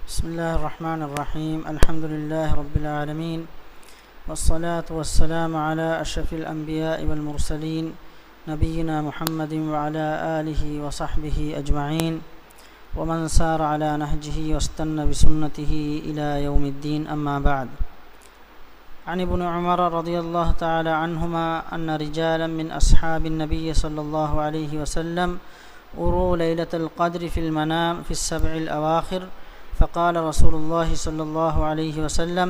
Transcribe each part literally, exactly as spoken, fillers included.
بسم الله الرحمن الرحيم. الحمد لله رب العالمين. والصلاة والسلام على أشرف الأنبياء والمرسلين نبينا محمد وعلى آله وصحبه أجمعين ومن سار على نهجه واستن بسنته إلى يوم الدين، أما بعد. عن ابن عمر رضي الله تعالى عنهما أن رجالا من أصحاب النبي صلى الله عليه وسلم أروا ليلة القدر في المنام في السبع الأواخر، فقال رسول الله صلى الله عليه وسلم: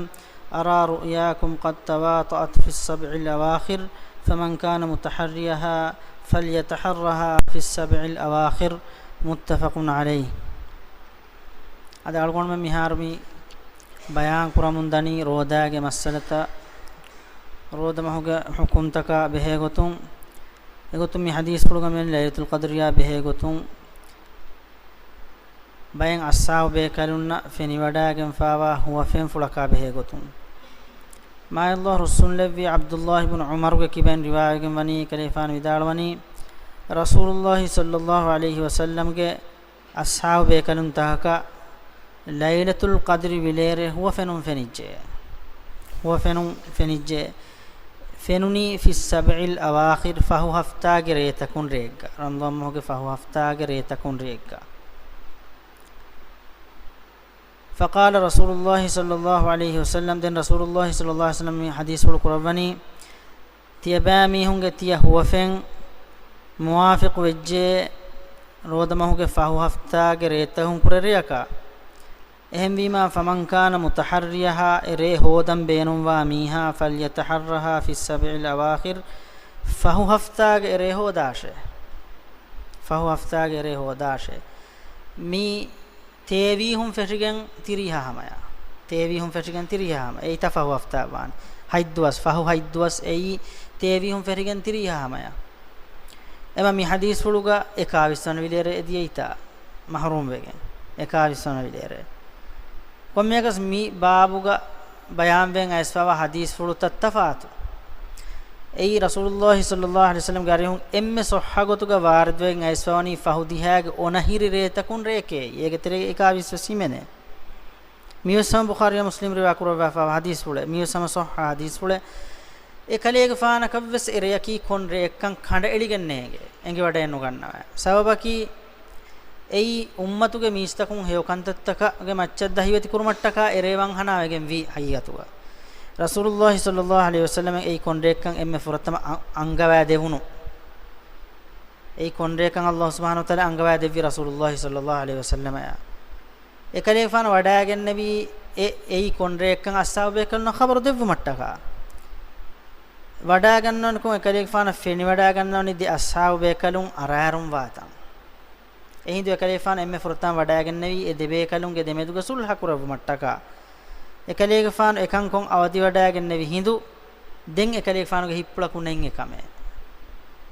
أرى رؤياكم قد تواطأت في السبع الأواخر، فمن كان متحريها فليتحرها في السبع الأواخر، متفق عليه. އަދި އަޅުގަނޑުމެން މިހާރު މި ބަޔާން ކުރަމުން ދަނީ ރޯދާގެ މައްސަލަތައް، ރޯދަމަހުގެ ޙުކުމްތަކާ ބެހޭގޮތުން. އެގޮތުން މި ޙަދީޘްފުޅުގަ މި ލައިލަތުލް ޤަދްރިއާ ބެހޭގޮތުން، ބައެއް އަޞްޙާބު ބޭކަލުންނަށް ފެނިވަޑައިގެންފާވާ ހުވަފެންފުޅަކާ ބެހޭގޮތުން. މާތްﷲ ރުއްސުންލެއްވި ޢަބްދުﷲ ބިން ޢުމަރުގެ ކިބައިން ރިވާވެގެން ވަނީ، ކަލޭފާނު ވިދާޅުވަނީ، ރަސޫލުﷲ ޞައްލަﷲ ޢަލައިހި ވަސައްލަމްގެ އަޞްޙާބު ބޭކަލުންތަކަކަށް ލައިލަތުލް ޤަދްރި ވިލޭރޭ ހުވަފެނުން ފެނިއްޖެ. ހުވަފެނުން ފެނިއްޖެ. ފެނުނީ ފިއްސަބްޢިލް އަވާޚިރް، ފަހު ހަފްތާގެ ރޭތަކުން ރެއެއްގަ، ރަމަޟާން މަހުގެ ފަހު ހަފްތާގެ ރޭތަކުން ރެއެއްގަ. ފަޤާލަ ރަސޫލުﷲ ޞައްލަﷲ ޢަލައިހި ވަސައްލަމް، ދެން ރަސޫލުﷲ ޞައްލަﷲ ޢަލައިހި ވަސައްލަމް މި ޙަދީޘްފުޅު ކުރައްވަނީ، ތިޔަބައިމީހުންގެ ތިޔަ ހުވަފެން މުވާފިޤު ވެއްޖެ ރޯދަމަހުގެ ފަހު ހަފްތާގެ ރޭތަކުން ކުރެ ރެއަކަށް. އެހެންވީމާ، ފަމަން ކާނަ މުތަޙައްރިޔަހާ، އެ ރޭ ހޯދަން ބޭނުންވާ މީހާ، ފަލްޔަތަޙައްރަހާ ފިއްސަބްޢިލް އަވާޚިރް، ފަހު ހަފްތާގެ އެ ރޭ ހޯދާށޭ. ފަހު ހަފްތާގެ އެ ރޭ ހޯދާށޭ. މި ތޭވީހުން ފެށިގެން ތިރީހާ ހަމަޔަށް. ތޭވީހުން ފެށިގެން ތިރީހާ ހަމަ. އެއީ ތަ ފަހު ހަފްތާ ވާނެ. ހަތްދުވަސް، ފަހު ހަތްދުވަސް އެއީ ތޭވީހުން ފެށިގެން ތިރީހާ ހަމަޔަށް. އެމަ މި ޙަދީޘްފުޅުގަ އެކާވީސް ވަނަ ވިލޭރޭ އެ ދިޔައީތާ މަޙްރޫމް ވެގެން. އެކާވީސް ވަނަ ވިލޭރޭ. ކޮންމެއަކަސް މި ބާބުގަ ބަޔާންވެގެން އައިސްފަވާ ޙަދީޘްފުޅުތައް ތަފާތު. އެއީ ރަސޫލުﷲ ޞައްލަﷲ ޢަލައިހި ވަސައްލަމްގެ އަރިހުން އެންމެ ޞައްޙަ ގޮތުގަ ވާރިދުވެގެން އައިސްފަވަނީ ފަހު ދިހައިގެ އޮނަހިރި ރޭތަކުން ރެއެކޭ. އޭގެ ތެރޭގަ އެކާވީސް ވެސް ހިމެނޭ. މިވެސް ހަމަ ބުޚާރީ މުސްލިމް ރިވާ ކުރައްވާފަވާ ޙަދީޘްފުޅެއް. މިވެސް ހަމަ ޞައްޙަ ޙަދީޘްފުޅެއް. އެކަލޭގެފާނަކަށްވެސް އެ ރެޔަކީ ކޮން ރެއެއްކަން ކަނޑައެޅިގެން ނޭނގެ. އެނގިވަޑައެއް ނުގަންނަވާ. ސަބަބަކީ، އެއީ އުއްމަތުގެ މީސްތަކުން ހެޔޮކަންތައްތަކުގެ މައްޗަށް ދަހިވެތި ކުރުމަށްޓަކާ އެރޭ ވަންހަނާވެގެން ވީ ޙަޤީޤަތުގަ. ރަސޫލުﷲ ޞައްލަﷲ ޢަލައިހި ވަސައްލަމަށް އެއީ ކޮން ރެއެއްކަން އެންމެ ފުރަތަމަ އަ-، އަންގަވާ ދެވުނު. އެއީ ކޮން ރެއެއްކަން ﷲ ސުބްޙާނަހޫ ވަތަޢާލާ އަންގަވާ ދެއްވި ރަސޫލުﷲ ޞައްލަﷲ ޢަލައިހި ވަސައްލަމައަށް. އެކަލޭގެފާނު ވަޑައިގެންނެވީ އެ-، އެއީ ކޮން ރެއެއްކަން އަޞްޙާބު ބޭކަލުންނަށް ޚަބަރު ދެއްވުމަށްޓަކާ. ވަޑައިގަންނަވަނިކޮށް އެކަލޭގެފާނަށް ފެނިވަޑައިގަންނަވަނީ ދެ އަޞްޙާބު ބޭކަލުން އަރާރުން ވާތަން. އެހިނދު އެކަލޭގެފާނު އެންމެ ފުރަތަމަ ވަޑައިގެންނެވީ އެ ދެބޭކަލުންގެ ދެމެދުގަ ޞުލްޙަ ކުރެއްވުމަށްޓަކާ. އެކަލޭގެފާނު އެކަންކޮށް އަވަދިވަޑައިގެންނެވި ހިނދު، ދެން އެކަލޭގެފާނުގެ ހިތްޕުޅަކު ނެތް އެކަމެއް.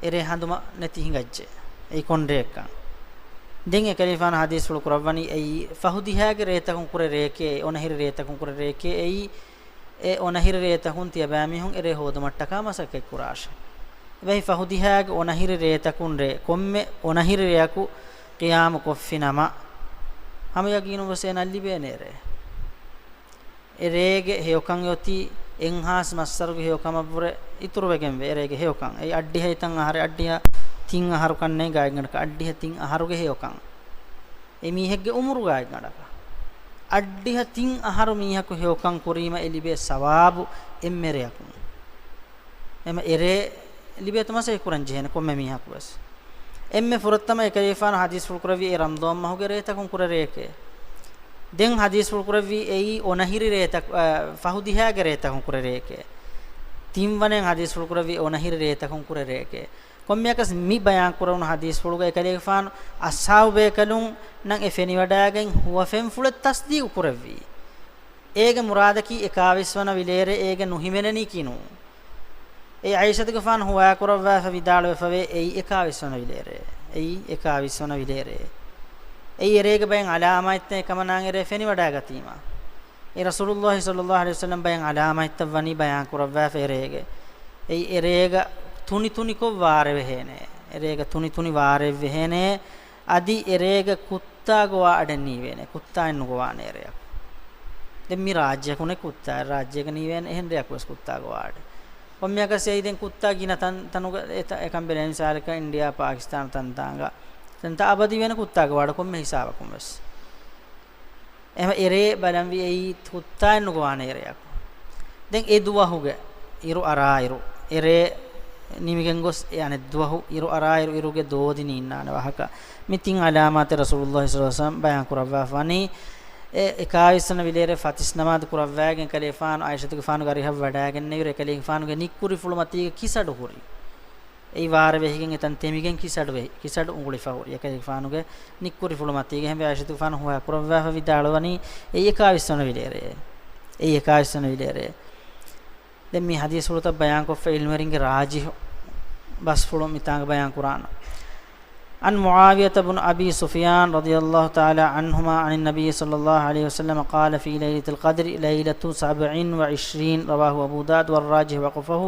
އެރޭ ހަނދުމަ ނެތި ހިނގައްޖެ. އެއީ ކޮން ރެއެއްކަން. ދެން އެކަލޭގެފާނު ޙަދީޘްފުޅު ކުރައްވަނީ އެއީ ފަހު ދިހައިގެ ރޭތަކުން ކުރެ ރެއެކޭ، އޮނަހިރި ރޭތަކުން ކުރެ ރެއެކޭ. އެއީ އެ އޮނަހިރި ރޭތަކުން ތިޔަބައިމީހުން އެރޭ ހޯދުމަށްޓަކާ މަސައްކަތްކުރާށޭ. އެބަހީ ފަހު ދިހައިގެ އޮނަހިރި ރޭތަކުން ރޭ، ކޮންމެ އޮނަހިރި ރެޔަކު ޤިޔާމު ކޮށްފިނަމަ، ހަމަ ޔަގީނުން ވެސް އޭނައަށް ލިބޭނެ އެރޭ. އެ ރޭގެ ހެޔޮކަން އޮތީ އެއްހާސް މައްސަރުގެ ހެޔޮކަމަށްވުރެ އިތުރުވެގެންވޭ އެ ރޭގެ ހެޔޮކަން. އެއީ އަށްޑިހަ ތިން އަހަރު، އަށްޑިހަ ތިން އަހަރު ކަންނޭނގެ ގާތްގަނޑަކަށް، އަށްޑިހަ ތިން އަހަރުގެ ހެޔޮކަން. އެ މީހެއްގެ އުމުރު ގާތްގަނޑަކަށް. އަށްޑިހަ ތިން އަހަރު މީހަކު ހެޔޮކަން ކުރީމަ އެ ލިބޭ ސަވާބު އެންމެ ރެޔަކުން. އެމަ އެރޭ ލިބޭތޯ މަސައްކަތް ކުރަން ޖެހޭނެ ކޮންމެ މީހަކު ވެސް. އެންމެ ފުރަތަމަ އެކަލޭގެފާނު ޙަދީޘްފުޅު ކުރެއްވީ އެ ރަމަޟާން މަހުގެ ރޭތަކުން ކުރެ ރެއެކޭ. ދެން ޙަދީޘްފުޅު ކުރެއްވީ އެއީ އޮނަހިރި ރޭތަކު-، އަ، ފަހު ދިހައިގެ ރޭތަކުން ކުރެ ރެއެކޭ. ތިންވަނައިން ޙަދީޘްފުޅު ކުރެއްވީ އޮނަހިރި ރޭތަކުން ކުރެ ރެއެކޭ. ކޮންމެއަކަސް މި ބަޔާން ކުރެވުނު ޙަދީޘްފުޅުގަ އެކަލޭގެފާނު އަޞްޙާބު ބޭކަލުންނަށް އެ ފެނިވަޑައިގެން ހުވަފެންފުޅެއް ތަޞްދީޤު ކުރެއްވީ. އޭގެ މުރާދަކީ އެކާވީސް ވަނަ ވިލޭރޭ އޭގެ ނުހިމެނެނީކީ ނޫން. އެ ޢާއިޝަތުގެފާނު ހުވާކުރައްވާފަ ވިދާޅުވެފަވޭ އެއީ އެކާވީސް ވަނަ ވިލޭރޭ. އެއީ އެކާވީސް ވަނަ ވިލޭރޭ. އެއީ އެރޭގެ ބައެއް ޢަލާމާތްތައް އެކަމަނާނގެ ރޭ ފެނިވަޑައިގަތީމަ. އެ ރަސޫލުﷲ ޞައްލަﷲ ޢަލައިހި ވަސައްލަމް ބައެއް ޢަލާމާތްތައް ވަނީ ބަޔާން ކުރައްވާފަ އެރޭގެ. އެއީ އެރޭގަ ތުނިތުނިކޮށް ވާރޭ ވެހޭނެ. އެރޭގަ ތުނިތުނި ވާރޭ ވެހޭނެ. އަދި އެރޭގަ ކުއްތާ ގޮވާ އަޑެއް ނީވޭނެ. ކުއްތާއެއް ނުގޮވާނެ އެރެއަކު. މި ރާއްޖެއަކުނެ ކުއްތާ، ރާއްޖޭގަ ނީވޭނެ އެހެން ރެއަކުވެސް ކުއްތާގަ ވާޑެ. ކޮންމެއަކަސް އެއީ ދެން ކުއްތާ ގިނަ ތަން، ތަނުގަ އެތަ، އެކަން ބެލެން މިސާލަކަށް އިންޑިއާ، ޕާކިސްތާން ތަންތާނގަ. ތަންތާ އަބަދިވޭނެ ކުއްތާގަ ވާޑެ ކޮންމެ ހިސާބަކުން ވެސް. އެހެން އެރޭ ބަލަންވީ އެއީ ކުއްތާއެއް ނުގޮވާނެ އެރެއަކު. ދެން އެ ދުވަހުގެ އިރު އަރާއިރު، އެރޭ ނިމިގެން ގޮސް އެ އަނެއް ދުވަހު އިރު އަރާއިރު އިރުގެ ދޯދި ނީންނާނެ ވާހަކަ. މި ތިން ޢަލާމާތެއް ރަސޫލުﷲ ޞައްލަﷲ ޢަލައިހި ވަސައްލަމަ ބަޔާން ކުރައްވާފަ ވަނީ، އެ އެކާވީސް ވަނަ ވިލޭރޭ ފަތިސް ނަމާދު ކުރައްވައިގެން ކަލޭފާނު އާއިޝަތުގެފާނުގެ އަރިހަށް ވަޑައިގެންނެވިރު އެކަލޭގެފާނުގެ ނިއްކުރިފުޅުމަތީގަ ކިސަޑު ހުރި. އެއީ ވާރޭ ވެހިގެން އެތަން ތެމިގެން ކިސަޑު ވެ، ކިސަޑު އުނގުޅިފަ ހުރި. އެކަލޭގެފާނުގެ ނިއްކުރިފުޅުމަތީގަ އެހެންވެ އާއިޝަތުގެފާނު ހޮވާ ކުރައްވާފަ ވިދާޅުވަނީ އެއީ އެކާވީސް ވަނަ ވިލޭރޭ. އެއީ އެކާވީސް ވަނަ ވިލޭރޭ. ދެން މި ޙަދީޘްފުޅުތައް ބަޔާންކޮށްފަ ޢިލްމުވެރިންގެ ރާޖިޙު ބަސްފުޅު މިތާނގަ ބަޔާން ކުރާނަން. عن معاوية بن أبي سفيان رضي الله تعالى عنهما عن النبي صلى الله عليه وسلم قال في ليلة القدر ليلة سبع وعشرين، رواه أبو داود والراجح وقفه.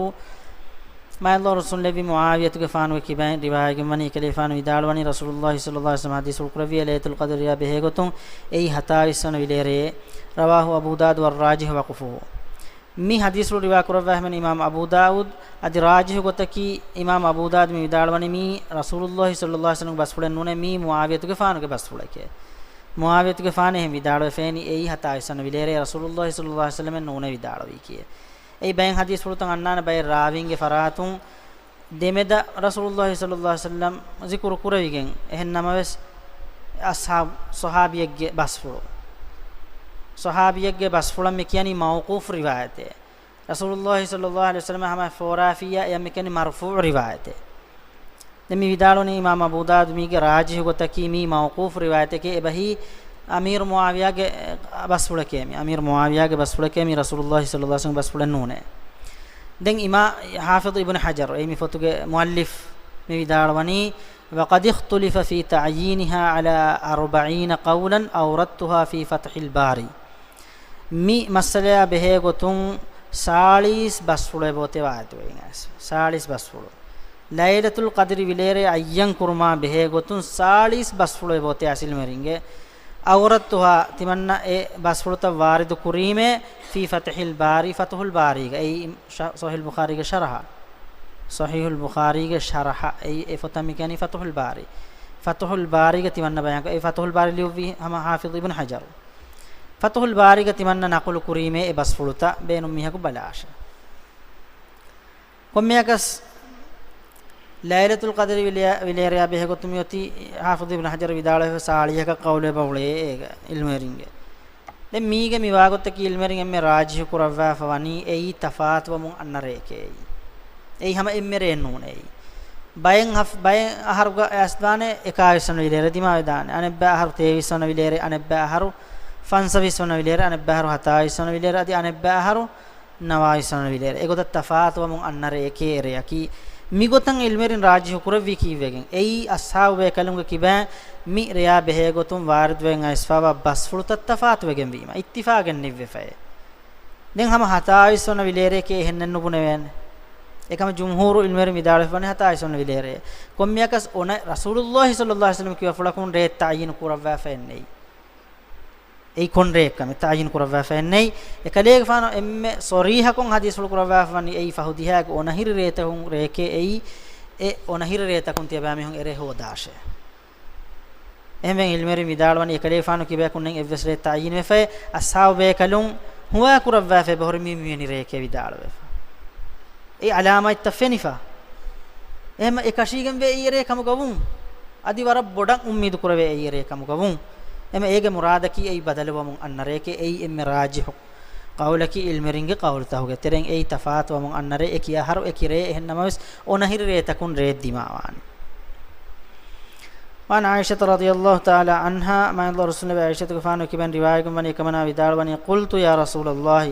މާތްﷲ ރުއްސުންލެއްވި މުޢާވިޔަތުގެފާނުގެ ކިބައިން ރިވާޔަތްވެގެންވަނީ، އެކަލޭފާނު ވިދާޅުވަނީ، ރަސޫލުﷲ ޞައްލަﷲ ޢަލައިހި ވަސައްލަމަ ޙަދީޘްފުޅު ކުރެއްވިއޭ، ލައިލަތުލް ޤަދްރިއާ ބެހޭގޮތުން އެއީ ހަތާވީސް ވަނަ ވިލޭރެއޭ. رواه أبو داود والراجح وقفه. މި ޙަދީޘްފުޅު ރިވާ ކުރައްވާފައިވަނީ އިމާމު އަބޫ ދާއޫދު، އަދި ރާޖިޙު ގޮތަކީ އިމާމު އަބޫ ދާއޫދު މި ވިދާޅުވަނީ މީ ރަސޫލުﷲ ޞައްލަﷲ ޢަލައިހި ވަސައްލަމަގެ ބަސްފުޅެއް ނޫނޭ، މީ މުޢާވިޔަތުގެފާނުގެ ބަސްފުޅެކޭ. މުޢާވިޔަތުގެފާނު އެހެން ވިދާޅުވެފައިވަނީ އެއީ ހަތާވީސް ވަނަ ވިލޭރޭ، ރަސޫލުﷲ ޞައްލަﷲ ޢަލައިހި ވަސައްލަމަ ނޫނޭ ވިދާޅުވީކީ. އެއީ ބައެއް ޙަދީޘްފުޅުތައް އަންނާނެ ބައެއް ރާވީންގެ ފަރާތުން ދެމެދަށް ރަސޫލުﷲ ޞައްލަﷲ ޢަލައިހި ވަސައްލަމަ ޒިކުރު ކުރެވިގެން، އެހެން ނަމަވެސް، އަޞްޙާބް، ޞަޙާބީއެއްގެ ބަސްފުޅު، ޞަޙާބީއެއްގެ ބަސްފުޅަށް މި ކިޔަނީ މައުޤޫފު ރިވާޔަތޭ. ރަސޫލުﷲ ޞައްލަﷲ ޢަލައިހި ވަސައްލަމަ ހަމަ ފޯރާފިއްޔާ އެޔަށް މި ކިޔަނީ މަރުފޫޢު ރިވާޔަތޭ. ދެން މި ވިދާޅުވަނީ އިމާމު އަބޫ ދާއޫދު މީގެ ރާޖިޙު ގޮތަކީ މީ މައުޤޫފު ރިވާޔަތެކޭ، އެބަހީ އަމީރު މުޢާވިޔާގެ ބަސްފުޅެކޭ މީ. އަމީރު މުޢާވިޔާގެ ބަސްފުޅެކޭ މީ، ރަސޫލުﷲ ޞައްލަﷲ ޢަލައިހި ވަސައްލަމަގެ ބަސްފުޅެއް ނޫނޭ. ދެން އިމާ، ޙާފިޡު އިބްނު ޙަޖަރު، އެއީ މި ފޮތުގެ މުއައްލިފް، މި ވިދާޅުވަނީ، وقد اختلف في تعيينها على أربعين قولا أوردتها في فتح الباري. މި މައްސަލަޔާ ބެހޭ ގޮތުން ސާޅީސް ބަސްފުޅު އެބައޮތޭ ވާރިދުވެގެން އައިސް. ސާޅީސް ބަސްފުޅު. ލައިލަތުލް ޤަދްރި ވިލޭރޭ އައްޔަން ކުރުމާ ބެހޭ ގޮތުން ސާޅީސް ބަސްފުޅު އެބައޮތޭ އަސް ޢިލްމުވެރިންގެ. أوردتها، ތިމަންނަ އެ ބަސްފުޅުތައް ވާރިދު ކުރީމޭ، في فتح الباري، ފަތުޙުލް ބާރީގަ. އެއީ ޝަ، ޞަޙީޙުލް ބުޚާރީގެ ޝަރަޙަ. ޞަޙީޙުލް ބުޚާރީގެ ޝަރަޙަ. އެއީ އެ ފޮތަށް މި ކިޔަނީ ފަތުޙުލް ބާރީ. ފަތުޙުލް ބާރީގަ ތިމަންނަ ބަޔާންކޮށް، އެ ފަތުޙުލް ބާރީ ލިޔުއްވީ ހަމަ ޙާފިޡު އިބްނު ޙަޖަރު. ފަތުޙުލް ބާރީގަ ތިމަންނަ ނަޤުލު ކުރީމޭ އެ ބަސްފުޅުތައް، ބޭނުން މީހަކު ބަލާށޭ. ކޮންމެއަކަސް، ލައިލަތުލް ޤަދްރި ވިލޭ، ވިލޭރެޔާ ބެހޭގޮތުން މިއޮތީ ޙާފިޡު އިބްނު ޙަޖަރު ވިދާޅުވެފަ ސާޅީހަކަށް ޤައުލު އެބަ އުޅޭ އޭގަ ޢިލްމުވެރިންގެ. ދެން މީގެ މި ވާގޮތަކީ ޢިލްމުވެރިން އެންމެ ރާޖިޙު ކުރައްވާފަ ވަނީ އެއީ ތަފާތުވަމުން އަންނަ ރެއެކޭ އެއީ. އެއީ ހަމަ އެންމެ ރެއެއް ނޫނޭ އެއީ. ބައެއް ހަފް، ބައެއް އަހަރުގަ އައިސްދާނެ އެކާވީސް ވަނަ ވިލޭރޭ ދިމާވެދާނެ. އަނެއްބައި އަހަރު ތޭވީސް ވަނަ ވިލޭރޭ، އަނެއްބައި އަހަރު ފަންސަވީސް ވަނަ ވިލޭރޭ، އަނެއްބައި އަހަރު ހަތާވީސް ވަނަ ވިލޭރޭ، އަދި އަނެއްބައި އަހަރު ނަވާވީސް ވަނަ ވިލޭރޭ. އެގޮތަށް ތަފާތުވަމުން އަންނަ ރެއެކޭ އެ ރެއަކީ. މިގޮތަށް ޢިލްމުވެރިން ރާޖިޙު ކުރެއްވީ ކީއްވެގެން؟ އެއީ އަޞްޙާބު ބޭކަލުންގެ ކިބައިން މި ރެޔާ ބެހޭގޮތުން ވާރިދުވެގެން އައިސްފަވާ ބަސްފުޅުތައް ތަފާތުވެގެންވީމަ، އިއްތިފާގެއް ނިއްވެފައޭ. ދެން ހަމަ ހަތާވީސް ވަނަ ވިލޭރެއެކޭ އެހެންނެއް ނުބުނެވޭނެ. އެކަމަ ޖުމްހޫރު ޢިލްމުވެރިން ވިދާޅުވެފަވަނީ ހަތާވީސް ވަނަ ވިލޭރެއޭ. ކޮންމެއަކަސް އޮނަ ރަސޫލުﷲ ޞައްލަﷲ ޢަލައިހި ވަސައްލަމަ ކިޔަފުޅަކުން ރޭ ތަޢްޔީނު ކުރައްވާފައެއް ނެތް. އެއީ ކޮން ރެއެއްކަމެއް ތަޢްޔީނު ކުރައްވާފައެއް ނެތް. އެކަލޭގެފާނު އެންމެ ޞަރީޙަކޮށް ޙަދީޘްފުޅު ކުރައްވާފަވަނީ އެއީ ފަހު ދިހައިގެ އޮނަހިރި ރޭތަކުން ރެއެކޭ އެއީ، އެ އޮނަހިރި ރޭތަކުން ތިޔަބައިމީހުން އެރޭ ހޯދާށޭ. އެހެންވެ ޢިލްމުވެރިން ވިދާޅުވަނީ އެކަލޭގެފާނު ކިބަޔަކުންނެއް އެއްވެސް ރެއެއް ތަޢްޔީނުވެފައެއް އަޞްޙާބު ބޭކަލުން ހުވާ ކުރައްވާފަ އެބަހުރި މީ މިވެނި ރެއެކޭ ވިދާޅުވެފަ. އެ ޢަލާމާތްތައް ފެނިފަ. އެހެން އެ ކަށީގެންވޭ އެއީ ރޭ ކަމުގަ ވުން. އަދި ވަރަށް ބޮޑަށް އުއްމީދު ކުރެވޭ އެއީ ރޭ ކަމުގަ ވުން. އެމަ އޭގެ މުރާދަކީ އެއީ ބަދަލުވަމުން އަންނަ ރެއެކޭ އެއީ އެންމެ ރާޖިޙު ޤައުލަކީ ޢިލްމުވެރިންގެ ޤައުލުތަކުގެ ތެރެއިން އެއީ ތަފާތުވަމުން އަންނަ ރޭ އެކި އަހަރު އެކި ރޭ އެހެން ނަމަވެސް އޮނަހިރި ރޭތަކުން ރޭ ދިމާވާނެ. وعن عائشة رضي الله تعالى عنها، މާތްﷲ ރުއްސުންލެވޭ ޢާއިޝަތުގެފާނު ކިބައިން ރިވާޔަތްވެގެންވަނީ އެކަމަނާ ވިދާޅުވަނީ، قلت يا رسول الله،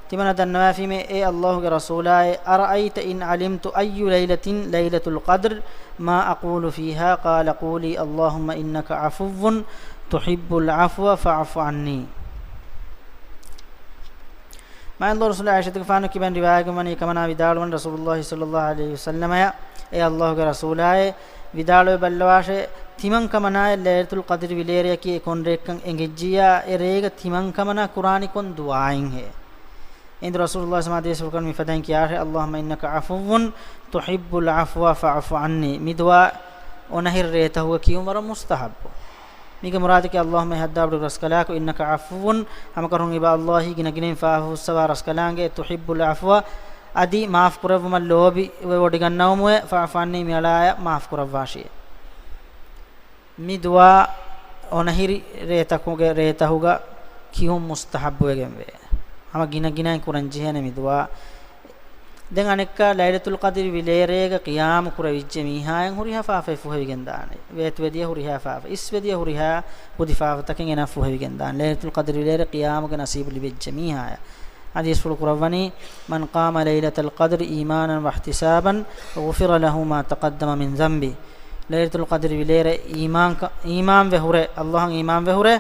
ތިމަންނަ ދަންނަވާފީމޭ އޭ ﷲގެ ރަސޫލާއޭ، أرأيت إن علمت أي ليلة ليلة القدر ما أقول فيها؟ قال قولي اللهم إنك عفو تحب العفو فاعف عني. މާތްﷲ ރުއްސުންލެވޭ ޢާއިޝަތުގެފާނު ކިބައިން ރިވާޔަތްވެގެންވަނީ އެކަމަނާ ވިދާޅުވަނީ ރަސޫލުﷲ ޞައްލަﷲ ޢަލައިހި ވަސައްލަމައަށް، އޭ ﷲގެ ރަސޫލާއޭ، ވިދާޅުވެ ބައްލަވާށޭ، ތިމަން ކަމަނާއެއް ލައިލަތުލް ޤަދްރި ވިލޭރެޔަކީ އެ ކޮން ރެއެއްކަން އެނގެއްޖިއްޔާ، އެ ރޭގަ ތިމަން ކަމަނާ ކުރާނީ ކޮން ދުޢާއެއްހޭ؟ އިނދު ރަސޫލުﷲ ސަމާދޭސްފުޅުކަން މިފަދައިން ކިޔާށޭ، اللهم إنك عفو تحب العفو فاعف عني. މި ދުޢާ އޮނަހިރި ރޭތަހުގަ ކިޔުން ވަރަށް މުސްތަޙައްބު. މީގެ މުރާދަކީ، اللهم އެ ހައްދާބަޑު ރަސްކަލާކޮ، إنك عفو، ހަމަކަށަވަރުން އިބަ އައްލާހީ ގިނަގިނައިން ފާފަ ފުއްސަވާ ރަސްކަލާނގެ، تحب العفو، އަދި މާފު ކުރެއްވުމަށް ލޯބިވެވޮޑިގަންނަވަމުއޭ، فاعف عني، މިއަޅާޔަށް މާފު ކުރައްވާށި. މި ދުޢާ އޮނަހިރި ރޭތަކުގެ ރޭތަހުގަ ކިޔުން މުސްތަޙައްބުވެގެންވޭ. ހަމަ ގިނަގިނައިން ކުރަންޖެހޭނެ މި ދުޢާ. ދެން އަނެއްކާ، ލައިލަތުލް ޤަދްރި ވިލޭރޭގަ ޤިޔާމު ކުރެވިއްޖެ މީހާއަށް ހުރިހާ ފާފައެއް ފުހެވިގެންދާނެ. ވޭތުވެދިޔަ ހުރިހާ ފާފަ، އިސްވެދިޔަ ހުރިހާ ކުދި ފާފަތަކެއް އޭނާ ފުހެވިގެންދާނެ. ލައިލަތުލް ޤަދްރި ވިލޭރޭ ޤިޔާމުގެ ނަސީބު ލިބެއްޖެ މީހާއަށް. ޙަދީޘްފުޅު ކުރައްވަނީ، من قام ليلة القدر إيمانا واحتسابا غفر له ما تقدم من ذنبه. ލައިލަތުލް ޤަދްރި ވިލޭރޭ އީމާންކަ-، އީމާންވެ ހުރެ، އައްލާހަށް އީމާންވެ ހުރެ،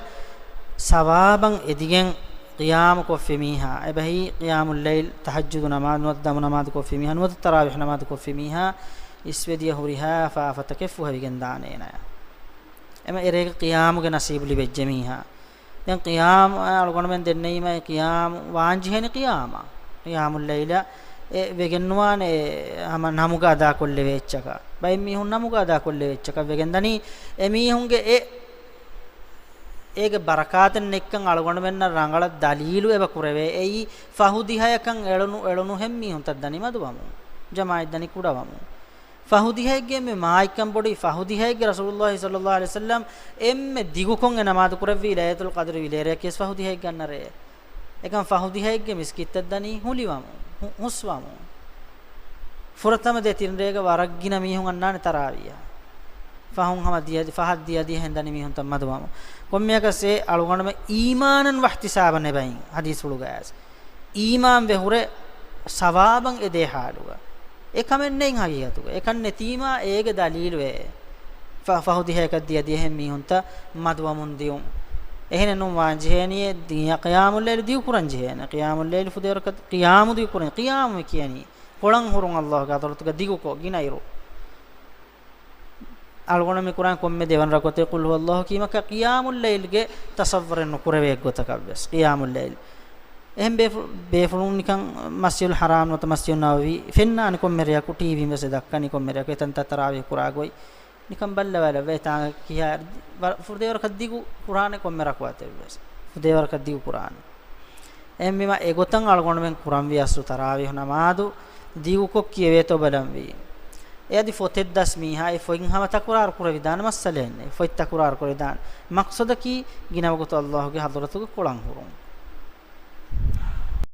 ސަވާބަށް އެދިގެން ޤިޔާމު ކޮށްފި މީހާ، އެބަހީ ޤިޔާމުއްލައިލް، ތަހައްޖުދު ނަމާދު، ނުވަތަ ދަމު ނަމާދު ކޮށްފި މީހާ، ނުވަތަ ތަރާވީޙް ނަމާދު ކޮށްފި މީހާ، އިސްވެދިޔަ ހުރިހާ ފާފަތަކެއް ފުހެވިގެން ދާނެ އޭނާޔަށް. އެމަ އެރޭގަ ޤިޔާމުގެ ނަސީބު ލިބެއްޖެ މީހާ. ދެން ޤިޔާމު އަޅުގަނޑުމެން ދެންނެވީމަ އެ ޤިޔާމު ވާންޖެހޭނެ ޤިޔާމާ. ޤިޔާމުއްލައިލަށް އެ ވެގެންނުވާނެ ހަމަ ނަމުގަ އަދާކޮށްލެވޭ އެއްޗަކަށް. ބައެއް މީހުން ނަމުގަ އަދާކޮށްލެވޭ އެއްޗަކަށް ވެގެންދަނީ. އެ މީހުންގެ އެ އޭގެ ބަރަކާތެއް ނެތްކަން އަޅުގަނޑުމެންނަށް ރަނގަޅަށް ދަލީލު އެބަ ކުރެވޭ. އެއީ ފަހު ދިހަޔަކަށް އެޅުނު، އެޅުނުހެން މީހުންތައް ދަނީ މަދުވަމުން، ޖަމާޢަތް ދަނީ ކުޑަވަމުން. ފަހު ދިހައެއްގެ އެންމެ މާތްކަން ބޮޑުވި، ފަހު ދިހައެއްގެ ރަސޫލުﷲ ޞައްލައްލާހު ޢަލައިހި ވަސައްލަމް އެންމެ ދިގުކޮށް އެ ނަމާދު ކުރެއްވީ ލައިލަތުލް ޤަދްރި ވިލޭރެޔަކީ ވެސް ފަހު ދިހައެއްގެ އަންނަ ރޭ. އެކަން ފަހު ދިހައެއްގެ މިސްކިތްތައް ދަނީ ހުލިވަމުން، ހު-، ހުސްވަމުން. ފުރަތަމަ ދެ ތިން ރޭގަ ވަރަށް ގިނަ މީހުން އަންނާނެ ތަރާވީޙަށް. ފަހުން ހަމަ ދިޔަ، ފަހަށް ދިޔަ ދިޔަ ހެންދަނީ މީހުންތައް މަދުވަމުން. ކޮންމެއަކަސް އެ އަޅުގަނޑުމެން އީމާނަން ވައްޙްތިސާބަން އެބައިން ޙަދީޘްފުޅުގައި ވެސް. އީމާންވެ ހުރެ ސަވާބަށް އެދޭ ޙާލުގަ. އެ ކަމެއް ނެތް ޙަޤީޤަތުގަ. އެކަން ނެތީމާ އޭގެ ދަލީލު އެއް. ފަ-، ފަހު ދިހައަކަށް ދިޔަ ދިޔަހެން މީހުންތައް މަދުވަމުން ދިޔުން. އެހެނެއް ނޫން ވާންޖެހޭނީ ދިޔަ ޤިޔާމުއްލައިލު ދިގު ކުރަން ޖެހޭނެ. ޤިޔާމުއްލައިލު ފުދޭވަރަކަށް ޤިޔާމު ދިގު ކުރަން. ޤިޔާމު މި ކިޔަނީ ކޮޅަން ހުރުން އައްލާހުގެ ޙަޟްރަތުގަ ދިގުކޮށް ގިނައިރު. އަޅުގަނޑު މި ކުރާން ކޮންމެ ދެވަނަ ރަކުޢަތެއް ޤުލް ހުވައްލާހު ކީމަކަށް ޤިޔާމުއްލައިލްގެ ތަޞައްވަރެއް ނުކުރެވޭ އެއްގޮތަކަށް ވެސް ޤިޔާމުއްލައިލް. އެހެން ބޭފު-، ބޭފުޅުން ނިކަން މަސްޖިދުލް ޙަރާމް ނުވަތަ މަސްޖިދު ނަބަވީ ފެންނާނެ ކޮންމެ ރެޔަކު ޓީވީން ވެސް އެ ދައްކަނީ ކޮންމެ ރެޔަކު އެތަންތާ ތަރާވީޙް ކުރާ ގޮތް. ނިކަން ބައްލަވާލައްވާ އެތާނގަ ކިހާ ވަ-، ފުދޭވަރަކަށް ދިގު ކުރާނެ ކޮންމެ ރަކުޢަތެއް ވެސް. ފުދޭވަރަކަށް ދިގު ކުރާނެ. އެހެންވީމަ އެގޮތަށް އަޅުގަނޑުމެން ކުރަންވީ އަސްލު ތަރާވީޙު ނަމާދު ދިގުކޮށް ކިޔެވޭތޯ ބަލަންވީ. އެ އަދި ފޮތެއް ދަސް މީހާ އެ ފޮތް ހަމަ ތަކުރާރު ކުރެވިދާނެ މައްސަލައެއް ނެތް. ފޮތް ތަކުރާރު ކުރެވިދާނެ. މަޤްޞަދަކީ ގިނަ ވަގުތު އައްލާހުގެ ޙަޟްރަތުގަ ކޮޅަން ހުރުން.